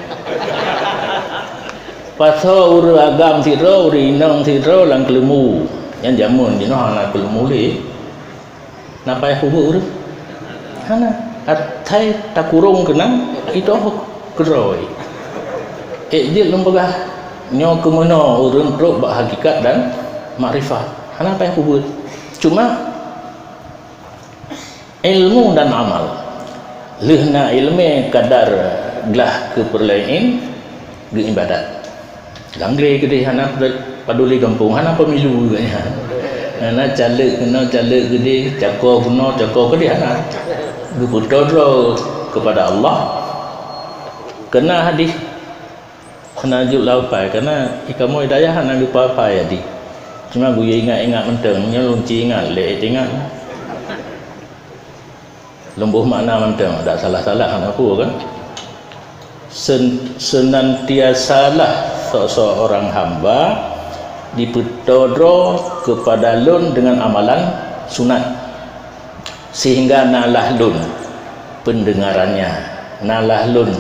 Pasoe ureuëng agam sidroe, ureuëng inong sidroe lam keuleumu. Nyan jameun jinoe hana keuleumu lé. Na payah peubuet ureuëng? Hana. Asai takurong keunan, itu keudroe. Ék jeuet lôn peugah, nyoe keumeunoe ureuëng trok bak hakikat dan makrifah. Hana payah peubuet. Cuma ilmu dan amal. Lheueh na ilmu kadar glah keu peureulée ain, geuibadat. Lam glé keudeh hana paduli gampông, hana pemilu geuh nyan. Hana caleg keunoe, caleg keudeh, cako keunoe, cako keudeh hana. Geupeutoe droe kepada Allah. Keuna hadih, hana jeuet lam apai, keuna ikamoe dayah hana geupapai hadih. Cuma guyue ingat-ingat mantong, nyoe lôn ci ingat, lé ingat. Leumbôh makna mantong, dak salah-salah hana peue kan? Sen-, senantiasalah seseorang hamba dipeutoe droe kepada lôn dengan amalan sunat, sehingga nalah lôn pendengarannya, nalah lôn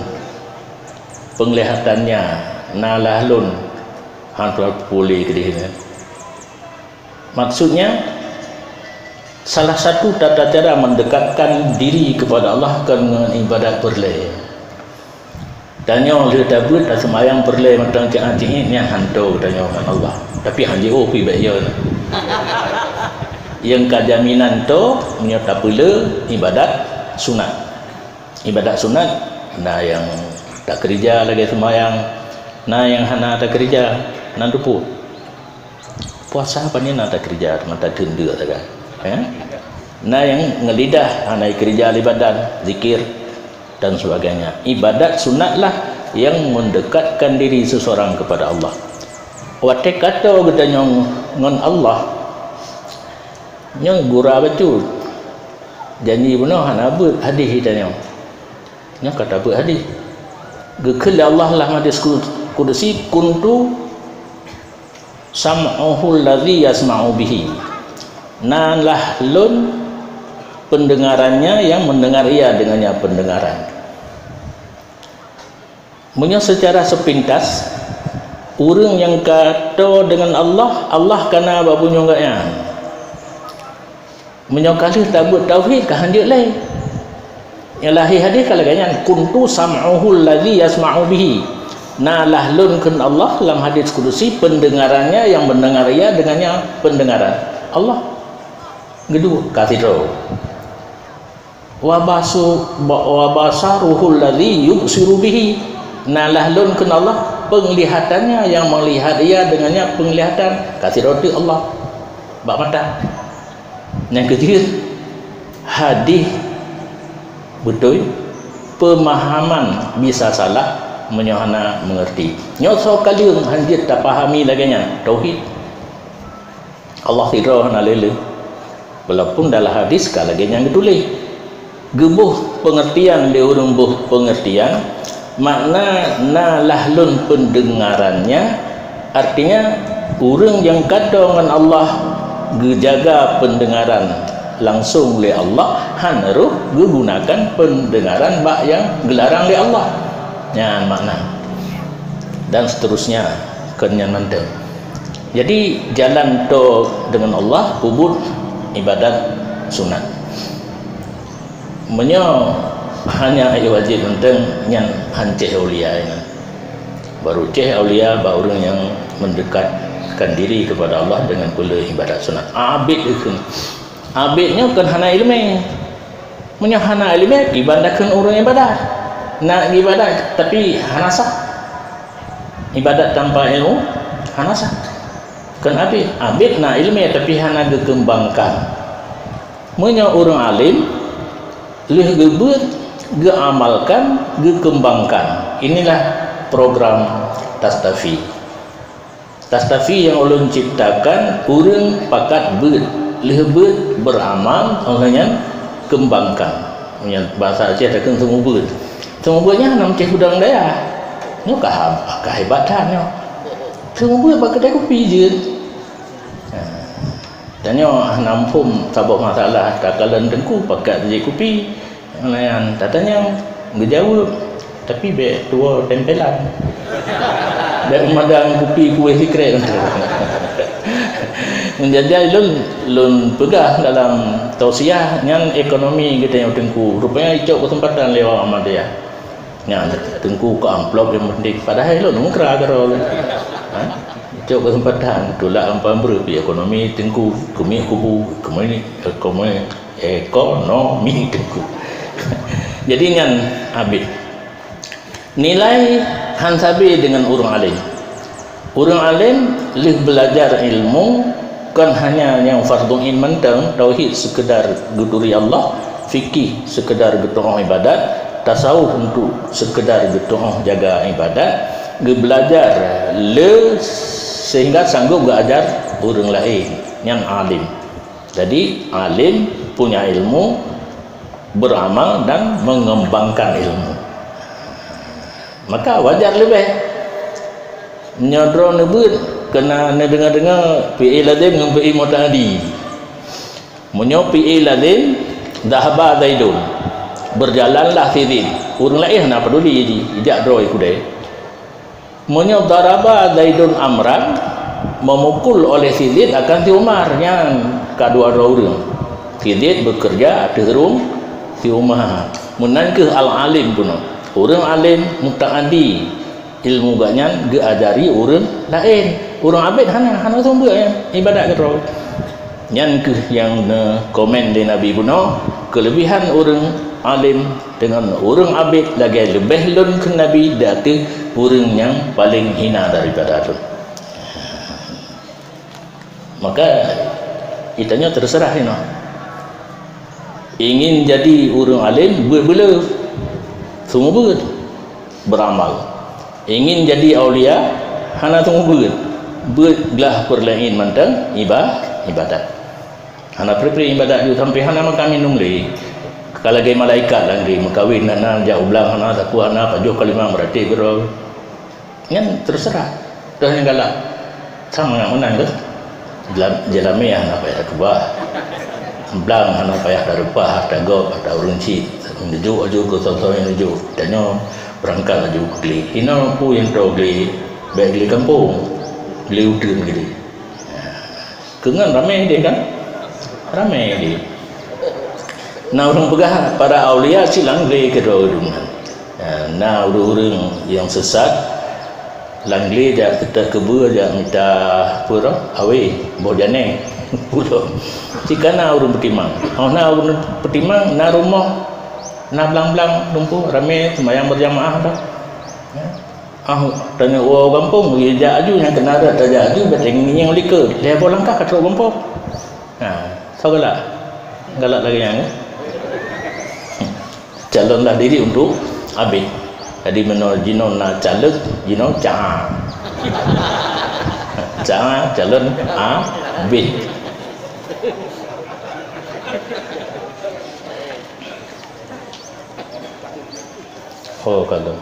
penglihatannya, nalah lôn hantu pulih keudeh. Maksudnya, salah satu tata cara mendekatkan diri kepada Allah kon ngon ibadat peureulée. Tanyoe lheueh tabeuet taseumayang peureulée mantong ceu'ah cihit nyan hanto tanyoe ngon Allah. Tapi han jiôh pih bék yo. Nyang ka jaminan to meunyoe tapeule ibadat sunat. Ibadat sunat na nyang takeurija lagée seumayang, na nyang hana takeurija, na teupeu. Puasa pané na takeurija, teuma takheun deuk sagai. Ya? Na nyang ngon lidah, hana keurija lé badan, zikir dan sebagainya. Ibadat sunatlah yang mendekatkan diri seseorang kepada Allah. Watée ka toe geutanyoe ngon Allah, nyoe gura bacut. Janji bunoe hana beuet hadih geutanyoe. Nyoe ka tabeuet hadih. Geukheun lé Allah lam hadis ku-, kudusi, "Kuntu sam'uhul ladzi yasma'u bihi." Nalah lôn pendengarannya yang mendengar ia dengannya pendengaran. Meunyoe seucara sepintas, ureuëng nyang ka toe deungon Allah, Allah ka na bak bunyong gobnyan. Meunyoe ka lheueh tabeuet tauhid, ka hanjeuet lé. Nyang lahé hadis ka lagée nyan, "Kuntu sam'uhul ladzi yasma'u bihi." Nalah lôn kheun Allah lam hadis kudusi, pendengarannya yang mendengar ia dengannya pendengaran. Allah. Geudua, ka sidroe. Wa basu-, ba-, wa basaruhul ladzi yubsiru bihi. Nalah lôn kheun Allah, penglihatannya yang melihat ia dengannya penglihatan. Ka sidroe teuk Allah. Bak mata. Nyang keujeuet, hadih beutôi, peumahaman bisa salah meunyoe hana meungeurti. Nyoe soe kaleueng hanjeuet tapahami lagée nyan, tauhid. Allah sidroe hana lé-lé. Walaupun dalam hadis ka lagée nyang geutuléh. Geuboh peungeurtian lé ureuëng boh peungeurtian, makna nalah lôn pendengarannya, artinya, ureuëng nyang ka toe ngon Allah geujaga pendengaran langsong lé Allah, han rhoh geugunakan pendengaran bak nyang geularang lé Allah. Nyan makna. Dan seterusnya, kon nyan mantong. Jadi, jalan toe deungon Allah, peubuet ibadat sunat. Meunyoe hanya wajéb mantong, nyan han céh aulia nyan. Baru céh aulia bak ureuëng nyang mendekatkan diri kepada Allah dengan peuleueh ibadat sunat. Abid itu. Abid nyoe kon hana iéleumé. Meunyoe hana iéleumé, kiban takheun ureuëng ibadat. Nak ibadat tapi hana sah. Ibadat tanpa ilmu hana sah. Kon abid, abid na iéleumé tapi hana geukeumbangkan. Meunyoe ureuëng alim, lheueh geubeuet, geuamalkan, geukeumbangkan. Inilah program Tastafi. Tastafi nyang ulôn ciptakan, ureuëng pakat beuet, lheueh beuet beuramal, óh lheueh nyan keumbangkan. Nyan bahasa Aceh takheun seumeubeuet. Seumeubeuet nyan hana meucéh gudang daya. Nyoe ka ha-, ka hebat that nyoe. Seumeubeuet bak keude kupi jeuet. Ha. Tanyoe hana muphom saboh masalah, takalon teungku pakat jeuet kupi. Nyan tatanyong, geujaweueb, tapi bék tuwoe tempelan. Bék meudang kupi kueh sikrek. Jadi lôn, lôn peugah dalam tausiah nyan ekonomi geutanyoe teungku. Rupanya icok keuseumpatan lé awak Ahmadiyah. Nyan teungku keu amplop nyang penting. Padahai lôn meukra keudroe. Ha? Icok keuseumpatan tulak amplop breueh pi ekonomi teungku keumiet kubu, keumiet, keumiet ekonomi teungku. Jadi nyan abid. Nilai han sabe dengan ureuëng alim. Ureuëng alim lheueh beulajar ilmu kon hanya nyang fardhu ain mantong, tauhid sekedar geuturi Allah, fikih sekedar geutuoh ibadat, tasawuf untuk sekedar geutuoh jaga ibadat, geubeulajar le sehingga sanggup geuajar ureuëng laén. Nyan alim. Jadi, alim punya ilmu, beramal dan mengembangkan ilmu. Maka wajar leubeh. Nyoe droe neubeuet keunan neudeungoe-deungoe fi'il lazim ngon fi'il muta'addi. Meunyoe fi'il lazim, dhahaba Zaidun, berjalanlah si Zaid. Ureuëng laén hana peuduli jih, ijak droe kudée. Meunyoe daraba Zaidun Amran, memukul oleh si Zaid akan si Umar, nyan ka dua droe ureuëng. Si Zaid bekerja ateueh rhueng si Umar. Meunan kheueh al-alim bunoe. Ureuëng alim muta'addi, ilmu gobnyan geuajari ureuëng laén. Ureuëng abid hana, hana seumeubeuet nyan, ibadat keudroe. Nyan kheueh nyang neukomen lé Nabi bunoe, keulebihan ureuëng alim deungon ureuëng abid lagée leubeh lôn kheun Nabi di ateueh ureuëng nyang paleng hina daripada lôn. Maka, geutanyoe teuseurah inoe. Ingin jadi ureuëng alim, beuet beuleuh. Seumeubeuet, beuramal. Ingin jadi aulia, hana seumeubeuet. Beuet glah peurlaén mantong iba-, ibadat. Hana pri-pri ibadat ju sampai hana makan minum lé. Ka lagée malaikat lagée meukawen hana, jak u blang hana, sapeue hana, pajoh kalimah meuratéb keudroe. Nyan teuseurah. Toh nyang galak. Sama ngon meunan kan? Jeula-, jeulamé hana payah takeubah. Blang hana payah tareupah, tagok, ata ureuëng cit. Neujok laju keu soe-soe nyang neujok. Tanyoe beurangkat laju keu glé. Inoe peue nyang toe glé? Bék glé gampông. Glé uteuen glé. Keu ngon ramé deh kan? Ramé deh. Na ureuëng peugah para aulia cit lam glé keudroe deungon. Na ureuëng-ureuëng nyang sesat lam glé jak seutôt keubeue jak mita peue roh awé boh janée pulo. Cit ka na ureuëng peutimang. Oh na ureuëng peutimang na rumoh na blang-blang lumpoh ramé seumayang berjamaah dah. Ah, tanyoe woe gampông, jak aju nyang keunan rot tajak aju, batée ngieng likot, lhée boh langkah ka trok gampông. Ha, soe galak? Galak lagée nyan, kan? Calonlah diri untuk abid. Jadi, meunyoe jinoe na caleg, jinoe ca. Ca, calon abid. Oh, kalau.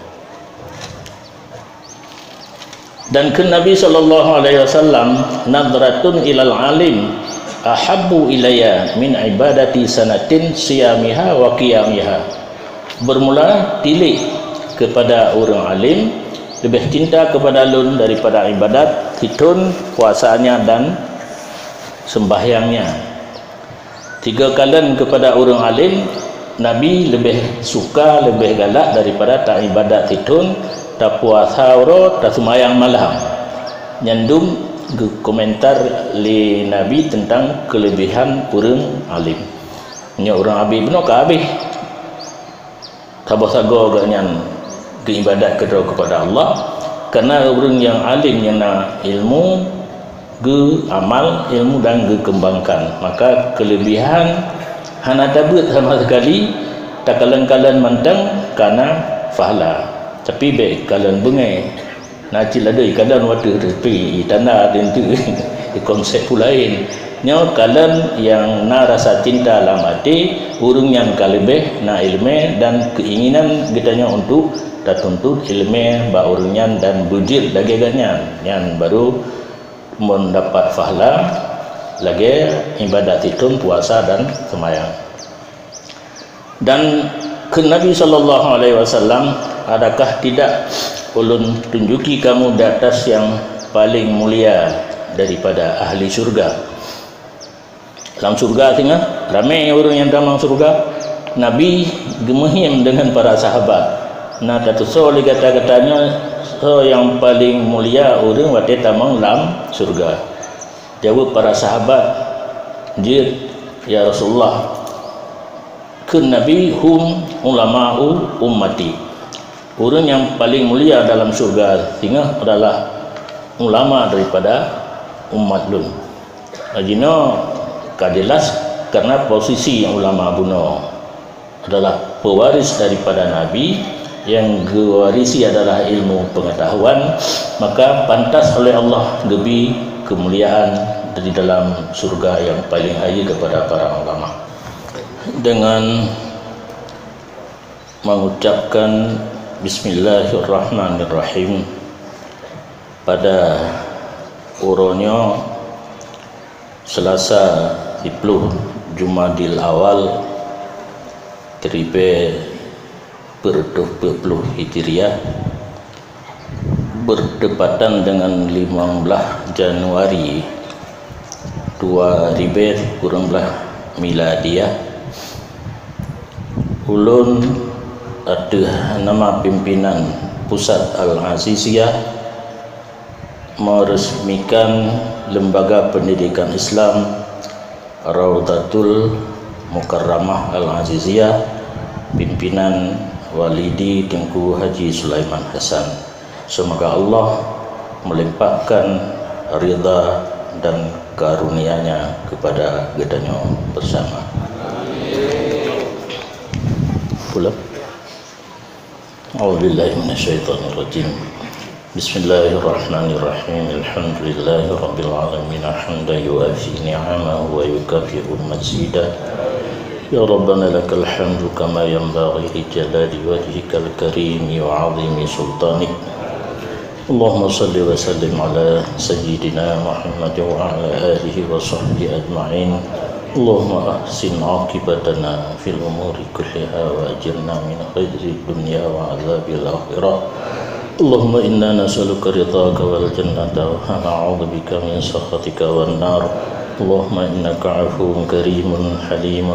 Dan kheun Nabi sallallahu alaihi wasallam, "Nadratun ilal alim ahabbu ilayya min ibadati sanatin siyamiha wa qiyamiha." Bermula tilik kepada ureuëng alim lebih cinta kepada lôn daripada ibadat sithon puasanya dan sembahyangnya. Tiga kalon kepada ureuëng alim, Nabi leubeh suka, leubeh galak daripada taibadat sithon tapuasa uroe, taseumayang malam. Nyan dum geukomentar lé Nabi teuntang keuleubehan ureuëng além. Nyoe ureuëng abéh bunoe ka abéh. Saboh sagoe geuh nyan geuibadat keudroe keupada Allah, kareuna ureuëng nyang além nyang na ilmu geuamal ilmu dan geukeumbangkan, maka keuleubehan hana tabeuet sama sekali, takalon-kalon mantong kana pahala. Tapi bék kalon beungéh. Na cit ladoi kalon watée teupi tanda teunteu konsep peue laén. Nyoe kalon nyang na rasa cinta lam até, ureuëng nyan ka leubeh na iéleumé dan keuinginan geutanyoe untuk tatuntut iéleumé bak ureuëng nyan dan beujeuet lagée geuh nyan, nyan barô mendapat pahala lagée ibadat sitom, puasa dan seumayang. Dan kheun Nabi sallallahu alaihi wasallam, "Adakah tidak ulôn tunjuki kamu di atas yang paling mulia daripada ahli syurga?" Lam syurga singoh ramé ureuëng nyang tamong syurga. Nabi geumeuhiem deungon para sahabat, "Na tatusoe lé gata-gata nyoe soe nyang paléng mulia ureuëng watée tamong lam syurga?" Jaweueb para sahabat, "Jeuet, ya Rasulullah." Kheun Nabi, "Hum ulama'u ummati." Ureuëng nyang paléng mulia dalam syurga singoh adalah ulama daripada umat lôn. Jinoe ka jeulaih karena posisi ulama bunoe adalah pewaris daripada Nabi, nyang geuwarisi adalah ilmu pengetahuan, maka pantas oleh Allah geubri keumuliaan di dalam syurga nyang paléng hayeue kepada para ulama. Dengan mengucapkan Bismillahirrahmanirrahim, pada uroe nyoe Selasa siploh Jumadil Awal siribée peuet reutôh peuet ploh Hijriah, bertepatan dengan lima belas Januari dua ribée kureueng blaih Miladiah, ulôn ateueh nama pimpinan Pusat Al-Aziziyah meresmikan Lembaga Pendidikan Islam Raudhatul Mukarramah Al-Aziziyah, pimpinan Walidi Teungku Haji Sulaiman Hasan. Semoga Allah melimpahkan ridha dan karunia-Nya kepada geutanyoe bersama. Pula. أعوذ بالله من الشيطان الرجيم. بسم الله الرحمن الرحيم. الحمد لله رب العالمين، حمدا يوافي نعمه ويكافئ مزيده. يا ربنا لك الحمد كما ينبغي لجلال وجهك الكريم وعظيم سلطانك. اللهم صل وسلم على سيدنا محمد وعلى آله وصحبه أجمعين. اللهم أحسن عاقبتنا في الأمور كلها وأجرنا من خزي الدنيا وعذاب الآخرة. اللهم إنا نسألك رضاك والجنة ونعوذ بك من سخطك والنار. اللهم إنك عفو كريم حليم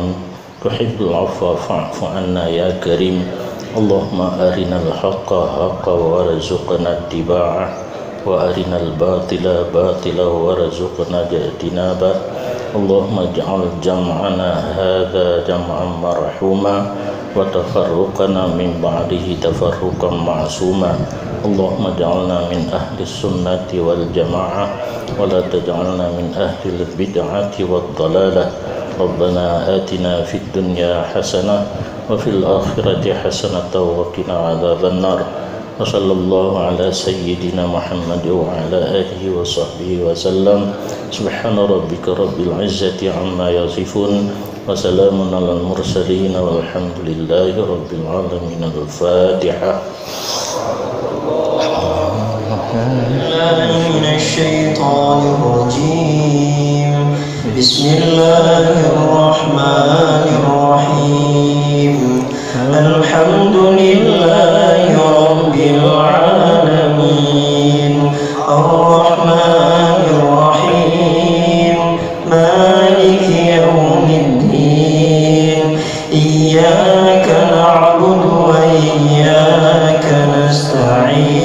تحب العفو فاعف عنا يا كريم. اللهم أرنا الحق حقا وارزقنا اتباعه، وأرنا الباطل باطلا وارزقنا اجتنابه. اللهم اجعل جمعنا هذا جمعا مرحوما، وتفرقنا من بعده تفرقا معصوما. اللهم اجعلنا من أهل السنة والجماعة، ولا تجعلنا من أهل البدعة والضلالة. ربنا آتنا في الدنيا حسنة وفي الآخرة حسنة وقنا عذاب النار. وصلى الله على سيدنا محمد وعلى آله وصحبه وسلم. سبحان ربك رب العزة عما يصفون. وسلام على المرسلين والحمد لله رب العالمين. الفاتحة. بالله من الشيطان الرجيم. بسم الله الرحمن الرحيم. الحمد لله رب العالمين. الرحمن الرحيم. مالك يوم الدين. إياك نعبد وإياك نستعين.